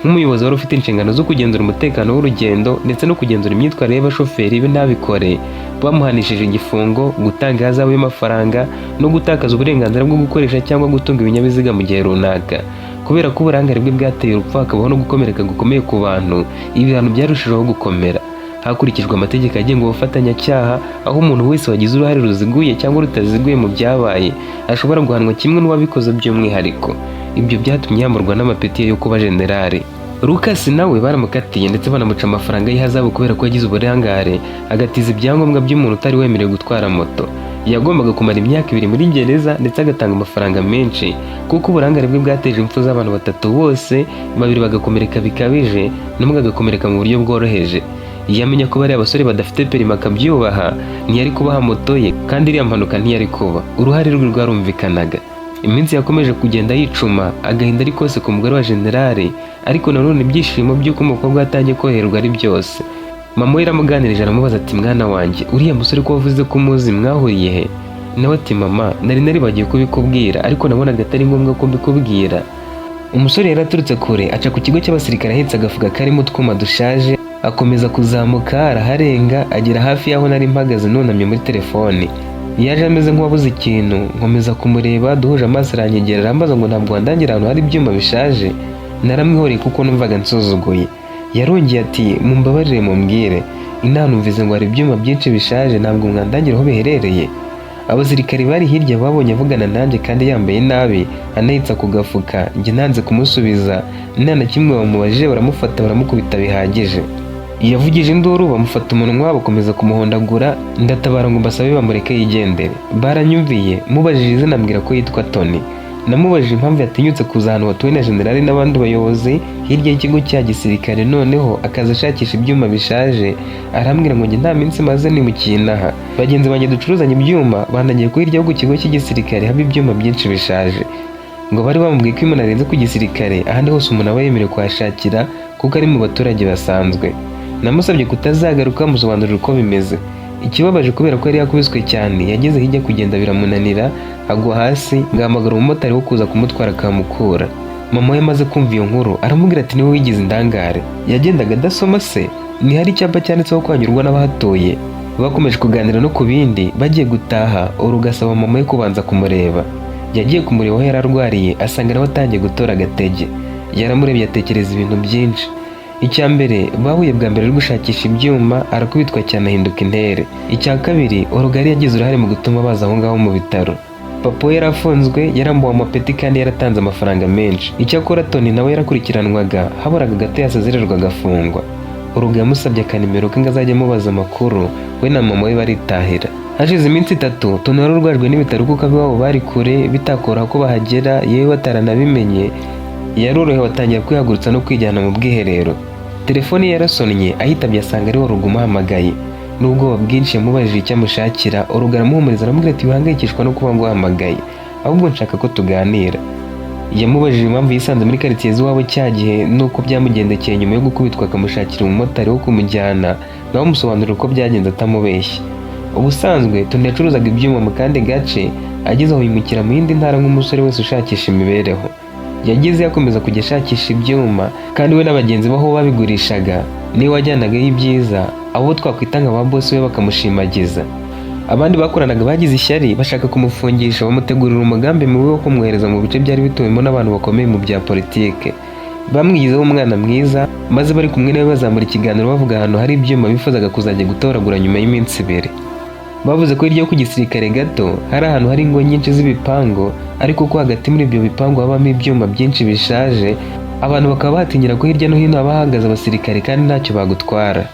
nk'umuyobozi wari ufite inshingano zo kugenzura umutekano w'urugendo ndetse no kugenzura imyitwarire y'abashoferi be, ntabikore. Bamuhanishije igifungo, gutanga ihazabu y'amafaranga no gutakaza uburenganzira bwo gukoresha cyangwa gutunga ibinyabiziga mu gihe runaka. Kubera ko uburangare bwe bwateye urupfu, hakabaho no gukomereka gukomeye ku bantu, ibihano byarushijeho gukomera hakurikijwe amategeko agenga ubufatanyacyaha, aho umuntu wese wagize uruhare ruziguye cyangwa rutaziguye mu byabaye ashobora guhanwa kimwe n'uwabikoze by'umwihariko. Ibyo byatumye yamburwa n'amapeti ye yo kuba generali. Lucas nawe baramukatiye, ndetse banamuca amafaranga y'ihazabu kubera ko yagize uburangare agatiza ibyangombwa by'umuntu utari wemerewe gutwara moto. Yagombaga kumara imyaka 2 muri gereza, ndetse agatanga amafaranga menshi, kuko uburangare bwe bwateje impfu z'abantu batatu bose, babiri bagakomereka bikabije, n'umwe agakomereka mu buryo bworoheje. Iyo amenya ko bariya basore badafite perimi akabyubaha, ntiyari kubaha moto ye, kandi iriya mpanuka ntiyari kuba. Uruhare rwe rwarumvikanaga. Iminsi yakomeje kugenda yicuma, agahinda ari kose ku mugore wa generali, ariko nanone ibyishimo by'uko umukobwa atangiye koroherwa ari byose. Mama we yaramuganirije, aramubaza ati: "Mwana wanjye, uriya musore ko wavuze ko umuzi, mwahuriye he?" Nawe ati: "Mama, nari naribagiwe kubikubwira, ariko nabonaga atari ngombwa ko mbikubwira. Umusore yari aturutse kure, aca ku kigo cy'abasirikare ahetse agafuka karimo utwuma dushaje, akomeza kuzamuka, araharenga, agera hafi y'aho nari mpagaze nunamye muri telefone. Yaje ameze nk'uwabuze ikintu. Nkomeza kumureba, duhuje amaso, aranyegera, arambaza ngo: 'Ntabwo wandangira ahantu hari ibyuma bishaje?' Naramwihoreye kuko numvaga nsuzuguye. Yarongeye ati: 'Mumbabarire mumbwire, inaha numvise ngo hari ibyuma byinshi bishaje, ntabwo mwandangira aho biherereye?' Abasirikari bari hirya babonye avugana nanjye kandi yambaye nabi, anahitse ako gafuka. Njye nanze kumusubiza nta na kimwe bamubajije, baramufata, baramukubita bihagije. Yavugije induru, bamufata umunwa, bakomeza kumuhondagura. Ndatabara ngo mbasabe bamureke yigendere. Baranyumviye. Mubajije izina, ambwira ko yitwa Tony. Namubajije impamvu yatinyutse kuza ahantu hatuwe na generali n'abandi bayobozi, hirya y'ikigo cya gisirikare, noneho akaza ashakisha ibyuma bishaje. Arambwira ngo: 'Njye nta minsi maze nimukiye inaha. Bagenzi banjye ducuruzanya ibyuma bandagiye ko hirya yo ku kigo cy'igisirikare haba ibyuma byinshi bishaje.' Ngo bari bamubwiye ko iyo umuntu arenze ku gisirikare, ahandi hose umuntu aba yemerewe kuhashakira, kuko ari mu baturage basanzwe. Namusabye kutazagaruka, musobanurira uko bimeze. Ikibabaje, kubera ko yari yakubiswe cyane, yageze hirya kugenda biramunanira, agwa hasi, ngahamagara umumotari wo kuza kumutwara akamukura. Mama we amaze kumva iyo nkuru, aramubwira ati: 'Niwe wigize indangare. Yagendaga adasoma se? Ntihari icyapa cyanditseho kwanyurwa n'abahatuye?' Bakomeje kuganira no ku bindi. Bagiye gutaha, urugasaba mama we kubanza kumureba. Yagiye kumureba aho yari arwariye, asanga nawe atangiye gutora agatege. Yaramurebye, atekereza ibintu byinshi. Icya mbere, bahuye bwa mbere ari gushakisha ibyuma, arakubitwa cyane, ahinduka intere. Icya kabiri, Orugari yagize uruhare mu gutuma baza aho ngaho mu bitaro. Papa we yarafunzwe, yarambuwe amapeti kandi yaratanze amafaranga menshi. Icyakora Tony nawe yarakurikiranwaga, haburaga gato yasezererwa agafungwa. Uruga yamusabye akanimero ke ngo azajye amubaza amakuru, we na mama we baritahira. Hashize iminsi 3 Tony wari urwajwe n'ibitaro kuko ab'iwabo bari kure bitakoroha ko bahagera, yewe bataranabimenye. Yarorohewe atangira kwihagurutsa no kwijyana mu bwiherero. Telefoni ye yarasonnye, ahitabye asanga ari Oruga umuhamagaye. N'ubwoba bwinshi yamubajije icyo amushakira. Oruga aramuhumuriza, aramubwira ati: "Wihangayikishwa no kuba nguhamagaye, ahubwo nshaka ko tuganira." Yamubajije impamvu yisanze muri karitsiye z'iwabo cya gihe n'uko byamugendekeye nyuma yo gukubitwa, akamushakira umumotari wo kumujyana, nawe amusobanurira uko byagenze atamubeshya. Ubusanzwe Tony yacuruzaga ibyuma mu kandi gace, ageze aho yimukira mu yindi ntara nk'umusore wese ushakisha imibereho. Yagize akomeza kujya ashakisha ibyuma, kandi we na bagenzi be aho babigurishaga niwe wajyanagayo ibyiza, abo twakwita nka ba bosi we bakamushimagiza. Abandi bakoranaga bagize ishyari, bashaka kumufungisha, bamutegurira umugambi mubi wo kumwohereza mu bice byari bituwemo n'abantu bakomeye mu bya politike. Bamwigizeho umwana mwiza, maze bari kumwe nawe bazamura ikiganiro, bavuga ahantu hari ibyuma bifuzaga kuzajya gutoragura nyuma y'iminsi 2. Bavuze ko hirya yo ku gisirikare gato hari ahantu hari ingo nyinshi z'ibipangu, ariko ko hagati muri ibyo bipangu habamo ibyuma byinshi bishaje, abantu bakaba batinyira ko hirya no hino haba hahagaze abasirikare kandi ntacyo bagutwara.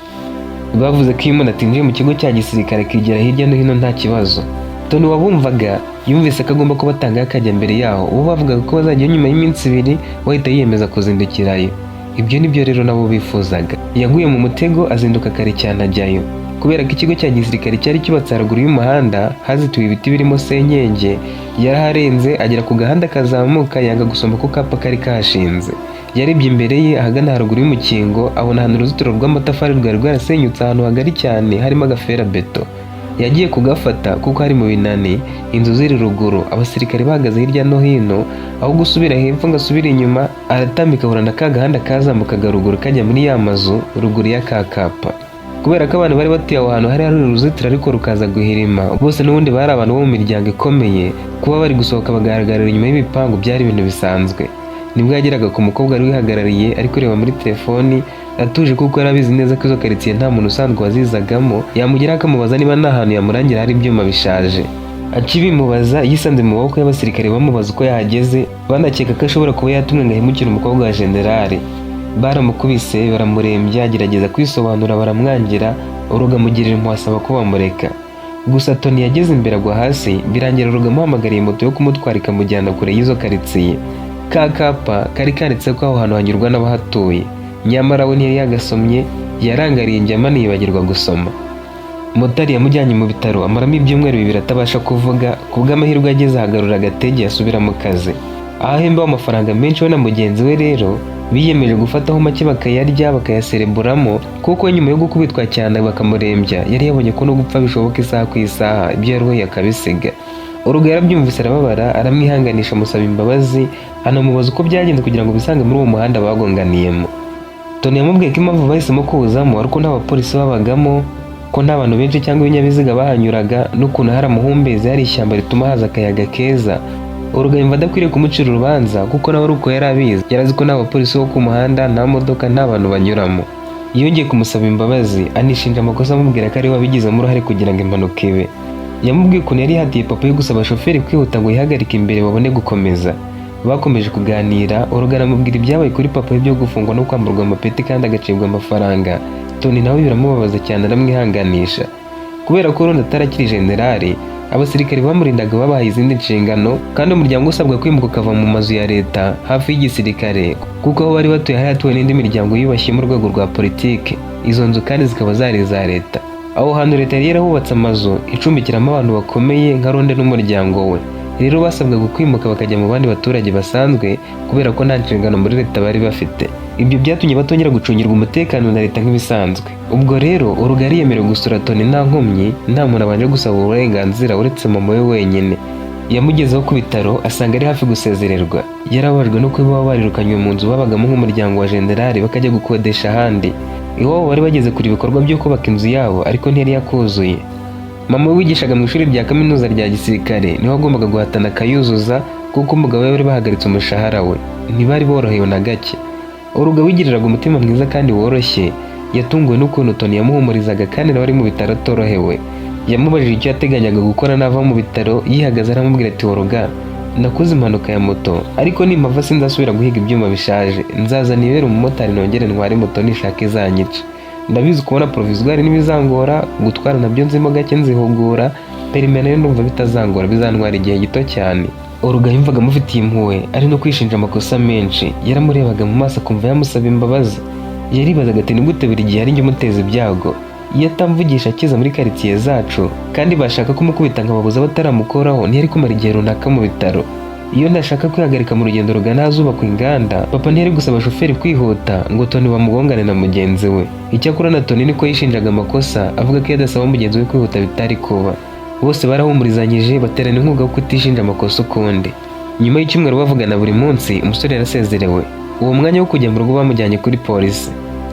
Bavuze ko iyo umuntu atinjiye mu kigo cya gisirikare akigera hirya no hino nta kibazo. Tony wabumvaga yumvise ko agomba kubatangaho akajya mbere yaho. Uwo bavugaga ko bazajyayo nyuma y'iminsi 2, we ahita yiyemeza kuzindukirayo. Ibyo nibyo rero nabo bifuzaga. Yaguye mu mutego, azinduka kare cyane ajyayo. Kubera ko ikigo cya gisirikare cyari cyubatse haruguru y'umuhanda, hazitiwe ibiti birimo senyenge, yaraharenze agera ku gahanda kazamuka, yanga gusoma ku kapa kari kahashinze. Yarebye imbere ye ahagana haruguru y'umukingo, abona ahantu uruzitiro rw'amatafari rwari rwarasenyutse, ahantu hagari cyane harimo agaferabeto. Yagiye kugafata kuko hari mu binani, inzu ziri ruguru, abasirikare bahagaze hirya no hino. Aho gusubira hepfo ngo asubire inyuma, aratambika ahura na ka gahanda kazamukaga ruguru kajya muri ya mazu ruguru ya ka kapa. Kubera ko abantu bari batuye aho hantu hari hari uruzitiro ariko rukaza guhirima, bose n'ubundi bari abantu bo mu miryango ikomeye, kuba bari gusohoka bagaragarira inyuma y'ibipangu byari ibintu bisanzwe. Nibwo yageraga ku mukobwa wari wihagarariye ari kureba muri telefoni atuje, kuko yari abizi neza ko izo karitsiye nta muntu usanzwe wazizagamo. Yamugeraho akamubaza niba nta hantu yamurangira hari ibyuma bishaje. Akibimubaza yisanze mu maboko y'abasirikare, bamubaza uko yahageze, banakeka ko ashobora kuba yatumwe ngo ahemukire umukobwa wa generale. Baramukubise baramurembya, agerageza kwisobanura baramwangira. Uruga amugirira impuhwe, asaba ko bamureka. Gusa Tony yageze imbere agwa hasi, birangira Uruga amuhamagariye moto yo kumutwara ikamujyana kure y'izo karitsiye. Ka kapa kari kanditse ko aho hantu hanyurwa n'abahatuye, nyamara we ntiyari yagasomye, yarangariye njyama yibagirwa gusoma. Motari yamujyanye mu bitaro, amaramo ibyumweru 2 atabasha kuvuga. Ku bw'amahirwe yageze ahagarura agatege, asubira mu kazi aho ahembaho amafaranga menshi. We na mugenzi we rero biyemeje gufataho make bakayarya, bakayasereburamo, kuko nyuma yo gukubitwa cyane bakamurembya yari yabonye ko no gupfa bishoboka isaha ku isaha, ibyo yaruhuye akabisiga. Uruga yarabyumvise arababara, aramwihanganisha, amusaba imbabazi, anamubaza uko byagenze kugira ngo bisange muri uwo muhanda bagonganiyemo. Tony yamubwiye ko impamvu bahisemo kuwuzamo ari uko nta bapolisi babagamo, ko nta bantu benshi cyangwa ibinyabiziga bahanyuraga, n'ukuntu hari amahumbezi, hari ishyamba rituma haza akayaga keza. Uruga yumva adakwiriye kumucira urubanza, kuko nawe ari uko yari abizi, yari azi ko nta bapolisi bo ku muhanda, nta modoka, nta bantu banyuramo. Yongeye kumusaba imbabazi, anishinja amakosa, amubwira ko ari we wabigizemo uruhare kugira ngo impanuka ibe. Yamubwiye ukuntu yari yihatiye papa yo gusaba shoferi kwihuta ngo yihagarike imbere babone gukomeza. Bakomeje kuganira, Uruga aramubwira ibyabaye kuri papa we byo gufungwa no kwamburwa amapeti kandi agacibwa amafaranga. Tony nawe biramubabaza cyane, aramwihanganisha. Kubera ko Rondo atarakiri generali, abasirikare bamurindaga babahaye izindi nshingano, kandi umuryango usabwa kwimuka ukava mu mazu ya leta hafi y'igisirikare, kuko aho bari batuye hari hatuwe n'indi miryango yubashye mu rwego rwa politike, izo nzu kandi zikaba zari iza leta. Aho hantu leta yari yarahubatse amazu icumbikiramo abantu bakomeye nka Ronde n'umuryango we. Rero basabwaga kwimuka bakajya mu bandi baturage basanzwe, kubera ko nta nshingano muri leta bari bafite. Ibyo byatumye batongera gucungirwa umutekano na leta nk'ibisanzwe. Ubwo rero Urugari yemerewe gusura Tony nta nkomyi, nta muntu abanje gusaba uburenganzira uretse mama we wenyine. Yamugezeho ku bitaro asanga ari hafi gusezererwa. Yarababajwe no kuba barirukanywe mu nzu babagamo nk'umuryango wa generali, bakajya gukodesha ahandi. Iwabo bari bageze kure ibikorwa byo kubaka inzu yabo, ariko ntiyari yakuzuye. Mama we wigishaga mu ishuri rya kaminuza rya gisirikare niwe wagombaga guhatana akayuzuza, kuko umugabo we bari bahagaritse umushahara we. Ntibari borohewe na gake. Uruga wigiriraga umutima mwiza kandi woroshye yatunguwe n'ukuntu Tony yamuhumurizaga kandi nawe ari mu bitaro atorohewe. Yamubajije icyo yateganyaga gukora nava mu bitaro. Yihagaze aramubwira ati: "Woroga, nakoze impanuka ya moto, ariko nimpava sinzasubira guhiga ibyuma bishaje. Nzaza nibere umumotari, nongere ntware moto nishaka izanyica. Ndabizi, kubona provisoire ntibizangora, gutwara nabyo nzimo gake, nzihugura, permis nayo ndumva bitazangora, bizantwara igihe gito cyane." Oruga yumvaga amufitiye impuhwe, ari no kwishinja amakosa menshi. Yaramurebaga mu maso akumva yamusaba imbabazi. Yaribazaga ati: "Ni gute buri gihe ari njye umuteza ibyago? Iyo atamvugisha akiza muri karitsiye zacu kandi bashaka kumukubita nkababuza bataramukoraho, ntiyari kumara igihe runaka mu bitaro. Iyo ntashaka kwihagarika mu rugendo rugana ahazubakwa inganda, papa ntiyari gusaba shoferi kwihuta ngo Toni bamugongane na mugenzi we." Icyakora na Toni niko yishinjaga amakosa, avuga ko iyo adasaba mugenzi we kwihuta bitari kuba. Bose barahumurizanyije, baterana inkunga yo kutishinja amakosa ukundi. Nyuma y'icyumweru bavugana buri munsi, umusore yarasezerewe. Uwo mwanya wo kujya mu rugo bamujyanye kuri polisi.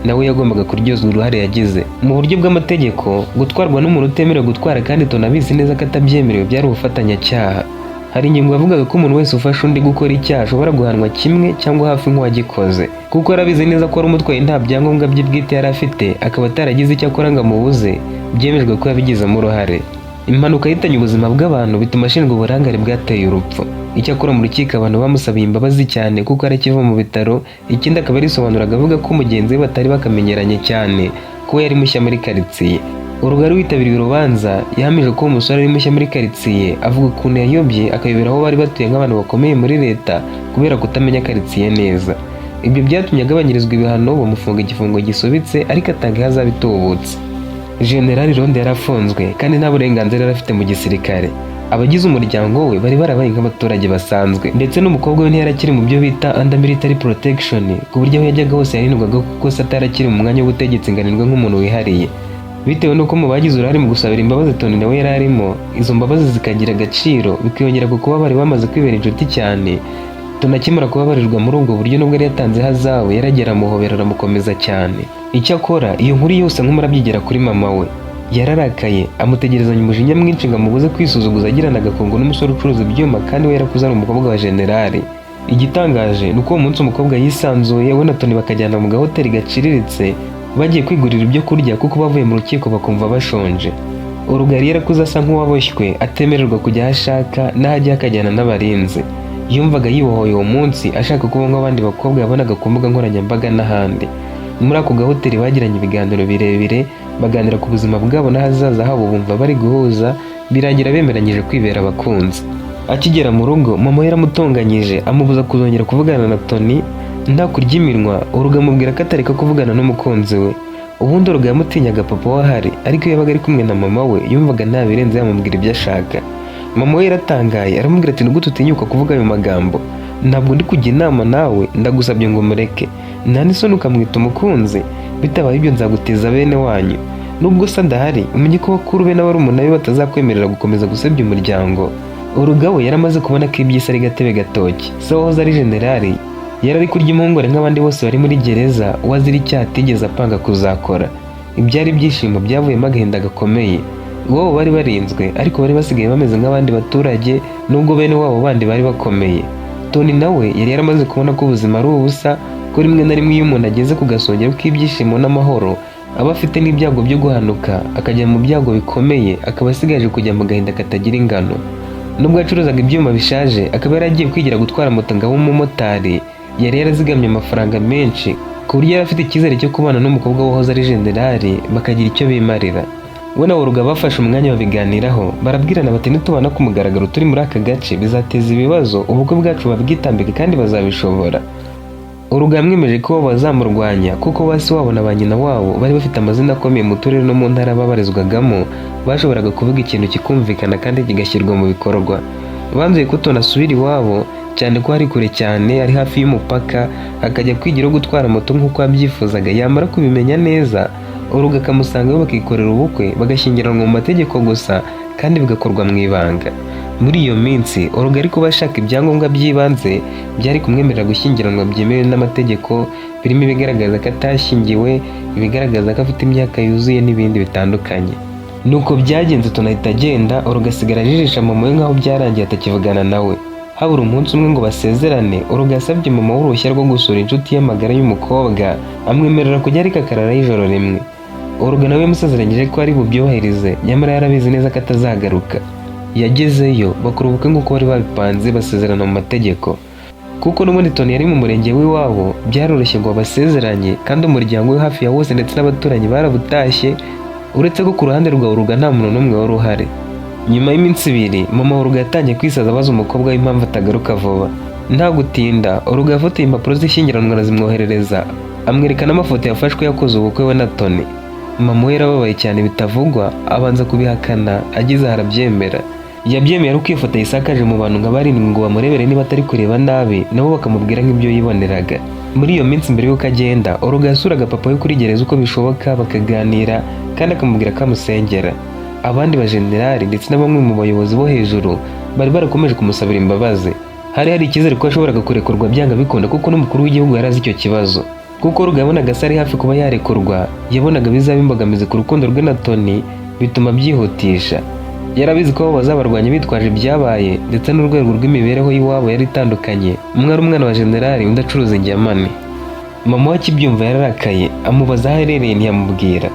Nawe yagombaga kuryozwa uruhare yagize. Mu buryo bw'amategeko, gutwarwa n'umuntu utemerewe gutwara kandi tunabizi neza ko atabyemerewe byari ubufatanyacyaha. Hari ingingo yavugaga ko umuntu wese ufasha undi gukora icyaha ashobora guhanwa kimwe cyangwa hafi nk'uwagikoze. Kuko yarabizi neza ko wari umutwaye nta byangombwa bye bwite yari afite, akaba ataragize icyo akora ngo amubuze, byemejwe ko yabigizemo uruhare. Impanuka yahitanye ubuzima bw'abantu, bituma ashinjwa uburangare bwateye urupfu. Icyakora mu rukiko abantu bamusabiye imbabazi cyane kuko arakiva mu bitaro, ikindi akaba yarisobanuraga avuga ko mugenzi we batari bakamenyeranye cyane, kuko yari mushya muri karitsiye. Urugari witabiriye urubanza yahamije ko uwo musore ari mushya muri karitsiye, avuga ukuntu yayobye akayobera aho bari batuye nk'abantu bakomeye muri leta kubera kutamenya karitsiye neza. Ibyo byatumye agabanyirizwa ibihano, bamufunga igifungo gisubitse, ariko atanga ihazabu itubutse. Generali Rondo yarafunzwe kandi nta burenganzira yari afite mu gisirikare. Abagize umuryango we bari barabaye nk'abaturage basanzwe, ndetse n'umukobwa we ntiyari akiri mu byo bita under military protection, ku buryo aho yajyaga hose yarindwaga, kuko se atari akiri mu mwanya w'ubutegetsi ngo arindwe nk'umuntu wihariye. Bitewe n'uko mu bagize uruhare mu gusabira imbabazi Tony nawe yari arimo, izo mbabazi zikagira agaciro, bikiyongera ku kuba bari bamaze kwibera inshuti cyane, Tony akimara kubabarirwa muri ubwo buryo, nubwo yari yatanze ihazabu, yaragera amuhobera, aramukomeza cyane. Icyakora iyo nkuru yose nk'umurabyo igera kuri mama we. Yararakaye, amutegerezanya umujinya mwinshi ngo amubuze kwisuzuguza agirana agakungu n'umusore ucuruza ibyuma kandi we yarakuze ari umukobwa wa generali. Igitangaje ni uko uwo munsi umukobwa yisanzuye, we na Tony bakajyana mu gahoteli gaciriritse bagiye kwigurira ibyo kurya, kuko bavuye mu rukiko bakumva bashonje. Urugari yarakuze asa nk'uwaboshywe, atemererwa kujya aho ashaka, n'aho ajya akajyana n'abarinzi. Yumvaga yibohoye uwo munsi, ashaka kuba nk'abandi bakobwa yabonaga ku mbuga nkoranyambaga n'ahandi. Muri ako gahoteli bagiranye ibiganiro birebire, baganira ku buzima bwabo n'ahazaza habo, bumva bari guhuza, birangira bemeranyije kwibera abakunzi. Akigera mu rugo, mama we yaramutonganyije, amubuza kuzongera kuvugana na Tony. Nta kurya iminwa, Uruga amubwira ko atareka kuvugana n'umukunzi we. Ubundi Uruga yamutinyaga papa we ahari, ariko iyo yabaga ari kumwe na mama we yumvaga nta birenze, yamubwira ibyo ashaka. Mama we yaratangaye, aramubwira ati: "Nigute utinyuka kuvuga ayo magambo? Ntabwo ndi kujya inama nawe, ndagusabye ngo mureke. Nta n'isoni ukamwita umukunzi? Bitabaye ibyo nzaguteza bene wanyu. Nubwo se adahari, umenye ko bakuru be n'abarumuna be batazakwemerera gukomeza gusebya umuryango." Uruga we yaramaze kubona ko iby'isi ari gatebe gatoki. Se wahoze ari generali yari ari kurya impungure nk'abandi bose bari muri gereza, wazira icyaha atigeze apanga kuzakora. Ibyari ibyishimo byavuyemo agahinda gakomeye. Iwabo bari barinzwe, ariko bari basigaye bameze nk'abandi baturage, nubwo bene wabo bandi bari bakomeye. Tony nawe yari yaramaze kubona ko ubuzima ari ubusa, ko rimwe na rimwe iyo umuntu ageze ku gasongero k'ibyishimo n'amahoro aba afite n'ibyago byo guhanuka akajya mu byago bikomeye, akaba asigaje kujya mu gahinda katagira ingano. Nubwo yacuruzaga ibyuma bishaje, akaba yaragiye kwigira gutwara moto ngo abe umumotari, yari yarazigamye amafaranga menshi, ku buryo yari afite icyizere cyo kubana n'umukobwa wahoze ari generali bakagira icyo bimarira. We na Oruga bafashe umwanya babiganiraho, barabwirana bati: "Nitubana ku mugaragaro turi muri aka gace bizateza ibibazo, ubukwe bwacu babwitambike kandi bazabishobora." Oruga yamwemeje ko bazamurwanya, kuko ba se wabo na ba nyina wabo bari bafite amazina akomeye mu turere no mu ntara babarizwagamo, bashoboraga kuvuga ikintu kikumvikana kandi kigashyirwa mu bikorwa. Banzuye ko Tony asubira iwabo, cyane ko ari kure cyane, ari hafi y'umupaka, akajya kwigira gutwara moto nk'uko yabyifuzaga. Yamara kubimenya neza, Oruga akamusangayo, bakikorera ubukwe, bagashyingiranwa mu mategeko gusa kandi bigakorwa mu ibanga. Muri iyo minsi Oruga ari kuba ashaka ibyangombwa by'ibanze byari kumwemerera gushyingiranwa byemewe n'amategeko, birimo ibigaragaza ko atashyingiwe, ibigaragaza ko afite imyaka yuzuye n'ibindi bitandukanye. Nuko byagenze, Tony ahita agenda, Oruga asigara ajijisha mama we nk'aho byarangiye atakivugana nawe. Habura umunsi umwe ngo basezerane, Oruga yasabye mama we uruhushya rwo gusura inshuti ye magara y'umukobwa, amwemerera kujya ariko akararayo ijoro rimwe. Oruga nawe yamusezeranyije ko ari bubyubahirize, nyamara yarabizi neza ko atazagaruka. Yagezeyo bakora ubukwe nk'uko bari babipanze, basezerana mu mategeko. Kuko n'ubundi Tony yari mu murenge w'iwabo, byaroroshye ngo babasezeranye, kandi umuryango we hafi ya wose ndetse n'abaturanyi barabutashye, uretse ko ku ruhande rwa Oruga nta muntu n'umwe wari uhari. Nyuma y'iminsi 2, mama Oruga yatangiye kwisaza abaza umukobwa we impamvu atagaruka vuba. Nta gutinda, Oruga yafotoye impapuro z'ishyingiranwa arazimwoherereza, amwereka n'amafoto yafashwe yakoze ubukwe we na Tony. Mama we yarababaye cyane bitavugwa, abanza kubihakana, ageze aho arabyemera. Yabyemeye ari uko iyo foto yisakaje mu bantu nka 7 ngo bamurebere niba atari kureba nabi, nabo bakamubwira nk'ibyo yiboneraga. Muri iyo minsi mbere y'uko agenda, Oruga yasuraga papa we kuri gereza uko bishoboka, bakaganira kandi akamubwira ko amusengera. Abandi bajenerali ndetse na bamwe mu bayobozi bo hejuru bari barakomeje kumusabira imbabazi. Hari icyizere ko yashoboraga kurekurwa byanga bikunda, kuko n'umukuru w'igihugu yari azi icyo kibazo. Kuko Oruga yabonaga se ari hafi kuba yarekurwa, yabonaga bizaba imbogamizi ku rukundo rwe na Tony, bituma abyihutisha. Yarabizi ko abo bazabarwanya bitwaje ibyabaye, ndetse n'urwego rw'imibereho y'iwabo yari itandukanye, umwe ari umwana wa generali, undi acuruza ingemane. Mama we akibyumva yararakaye, amubaza aho aherereye ntiyamubwira.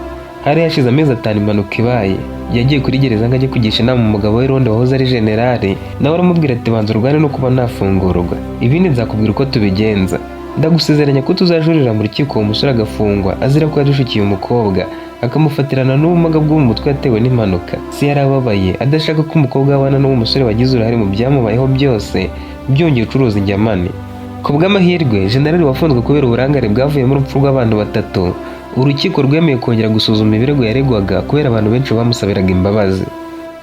Hari hashize amezi 5 impanuka ibaye. Yagiye kuri gereza ngo ajye kugisha inama umugabo we Ronde wahoze ari generali, nawe aramubwira ati: "Banza urwane no kuba nafungurwa, ibindi nzakubwira uko tubigenza. Ndagusezeranya ko tuzajurira mu rukiko uwo musore agafungwa azira ko yadushukiye umukobwa, akamufatirana n'ubumuga bwo mu mutwe yatewe n'impanuka." Se yarababaye, adashaka ko umukobwa abana n'uwo musore wagize uruhare mu byamubayeho byose, byongeye ucuruza ingemane. Ku bw'amahirwe, generali wafunzwe kubera uburangare bwavuyemo urupfu rw'abantu 3, urukiko rwemeye kongera gusuzuma ibirego yaregwaga kubera abantu benshi bamusabiraga imbabazi.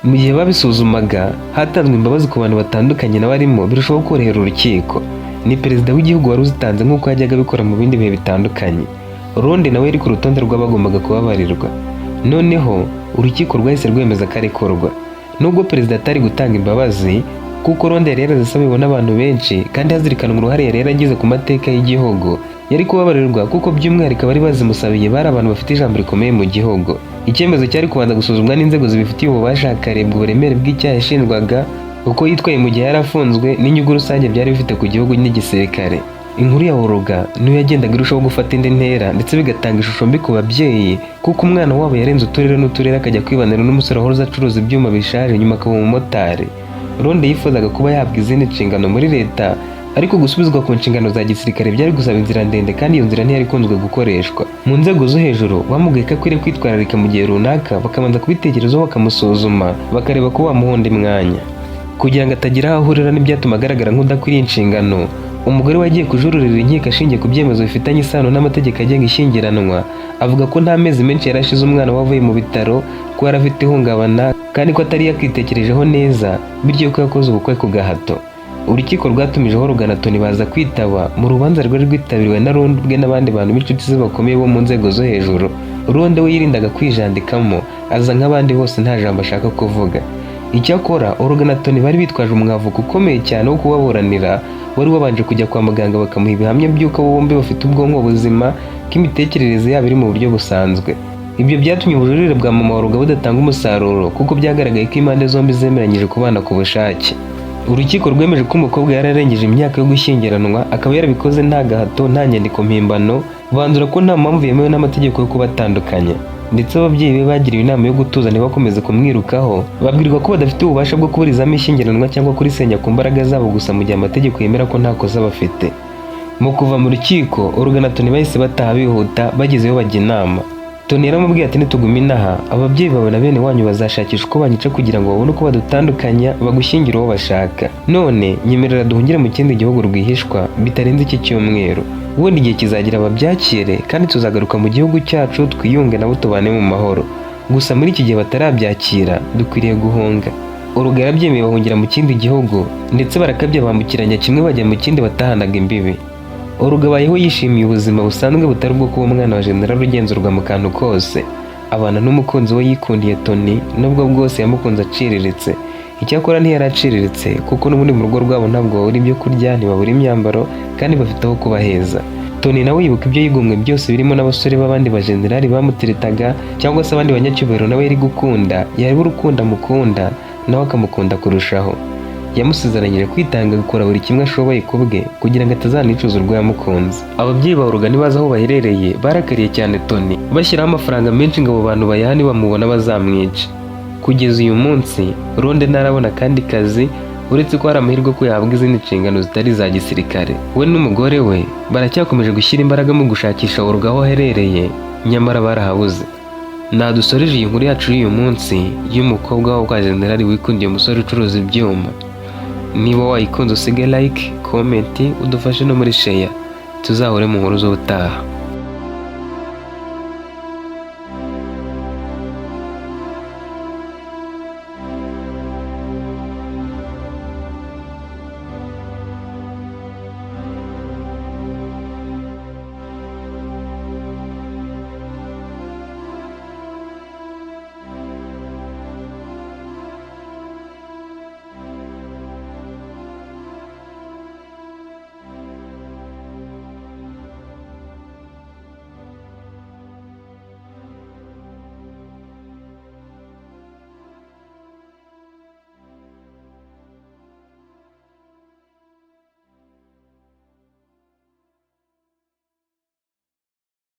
Mu gihe babisuzumaga, hatanzwe imbabazi ku bantu batandukanye n'abarimo, birushaho korohera urukiko. Ni perezida w'igihugu wari uzitanze nk'uko yajyaga abikora mu bindi bihe bitandukanye. Ronde nawe yari ku rutonde rw'abagombaga kubabarirwa. Noneho urukiko rwahise rwemeza ko arekurwa, nubwo perezida atari gutanga imbabazi, kuko Ronde yari yarazisabiwe n'abantu benshi kandi hazirikanwa uruhare yari yaragize ku mateka y'igihugu. Yari kubabarirwa kuko by'umwihariko abari bazimusabiye bari abantu bafite ijambo rikomeye mu gihugu. Icyemezo cyari kubanza gusuzumwa n'inzego zibifitiye ububasha, hakarebwa uburemere bw'icyaha yashinjwaga, uko yitwaye mu gihe yari afunzwe, n'inyungu rusange byari bifite ku gihugu n'igisirikare. Inkuru ya Oruga niyo yagendaga irushaho gufata indi ntera, ndetse bigatanga ishusho mbi ku babyeyi, kuko umwana wabo yarenze uturere n'uturere akajya kwibanira n'umusore wahoze acuruza ibyuma bishaje, nyuma akaba umumotari. Ronde yifuzaga kuba yahabwa izindi nshingano muri leta, ariko gusubizwa ku nshingano za gisirikare byari gusaba inzira ndende, kandi iyo nzira ntiyari ikunzwe gukoreshwa. Mu nzego zo hejuru bamubwiye ko akwiriye kwitwararika mu gihe runaka, bakabanza kubitekerezaho, bakamusuzuma, bakareba ko bamuha undi mwanya kugira ngo atagira aho ahurira n'ibyatuma agaragara nk'udakwiriye inshingano. Umugore wagiye kujururira inkiko ashingiye ku byemezo bifitanye isano n'amategeko agenga ishyingiranwa, avuga ko nta mezi menshi yari ashize umwana we avuye mu bitaro, ko yari afite ihungabana kandi ko atari yakitekerejeho neza, bityo ko yakoze ubukwe ku gahato. Urukiko rwatumijeho Oruga na Tony baza kwitaba mu rubanza rwari rwitabiriwe na Rondo ubwe n'abandi bantu b'inshuti ze bakomeye bo mu nzego zo hejuru. Rondo we yirindaga kwijandikamo, aza nk'abandi bose, nta jambo ashaka kuvuga. Icyakora Oruga na Tony bari bitwaje umwavoka ukomeye cyane wo kubaburanira, wari wabanje kujya kwa muganga bakamuha ibihamya by'uko abo bombi bafite ubwonko buzima, ko imitekerereze yabo iri mu buryo busanzwe. Ibyo byatumye ubujurire bwa mama wa Oruga budatanga umusaruro, kuko byagaragaye ko impande zombi zemeranyije kubana ku bushake. Urukiko rwemeje ko umukobwa yari arengeje imyaka yo gushyingiranwa, akaba yarabikoze nta gahato, nta nyandiko mpimbano, banzura ko nta mpamvu yemewe n'amategeko yo kubatandukanya. Ndetse ababyeyi be bagiriwe inama yo gutuza ntibakomeze kumwirukaho, babwirwa ko badafite ububasha bwo kuburizamo ishyingiranwa cyangwa kurisenya ku mbaraga zabo gusa, mu gihe amategeko yemera ko nta kosa bafite. Mu kuva mu rukiko, Oruga na Tony bahise bataha bihuta. Bagezeyo bajya inama. Tony yaramubwiye ati: "Nituguma inaha, ababyeyi bawe na bene wanyu bazashakisha uko banyica kugira ngo babone uko badutandukanya, bagushyingire uwo bashaka. None nyemerera duhungire mu kindi gihugu rwihishwa bitarenze iki cyumweru. Ubundi igihe kizagira babyakire, kandi tuzagaruka mu gihugu cyacu twiyunge nabo, tubane mu mahoro. Gusa muri iki gihe batarabyakira, dukwiriye guhunga." Oruga yarabyemeye, bahungira mu kindi gihugu, ndetse barakabya bambukiranya kimwe bajya mu kindi, batahanaga imbibi. Oruga abayeho yishimiye ubuzima busanzwe butari ubwo kuba umwana wa generali ugenzurwa mu kantu kose. Abana n'umukunzi we yikundiye Tony, nubwo bwose yamukunze aciriritse. Icyakora ntiyari aciriritse, kuko n'ubundi mu rugo rwabo ntabwo babura ibyo kurya, ntibabura imyambaro, kandi bafite aho kuba heza. Tony nawe yibuka ibyo yigomwe byose, birimo n'abasore b'abandi bajenerali bamuteretaga cyangwa se abandi banyacyubahiro nawe yari gukunda, yareba urukundo amukunda nawe akamukunda kurushaho. Yamusezeranyije kwitanga, gukora buri kimwe ashoboye ku bwe kugira ngo atazanicuza urwo yamukunze. Ababyeyi ba Olga ntibazi aho baherereye, barakariye cyane Tony, bashyiraho amafaranga menshi ngo abo bantu bayaha nibamubona bazamwica. Kugeza uyu munsi Ronde ntarabona akandi kazi, uretse ko hari amahirwe ko yahabwa izindi nshingano zitari iza gisirikare. We n'umugore we baracyakomeje gushyira imbaraga mu gushakisha Olga aho aherereye, nyamara barahabuze. Nadusoreje iyi nkuru yacu y'uyu munsi y'umukobwa wo kwa generali wikundiye umusore ucuruza ibyuma. Niba wayikunze, usige like, comment, udufashe no muri share. Tuzahure mu nkuru z'ubutaha.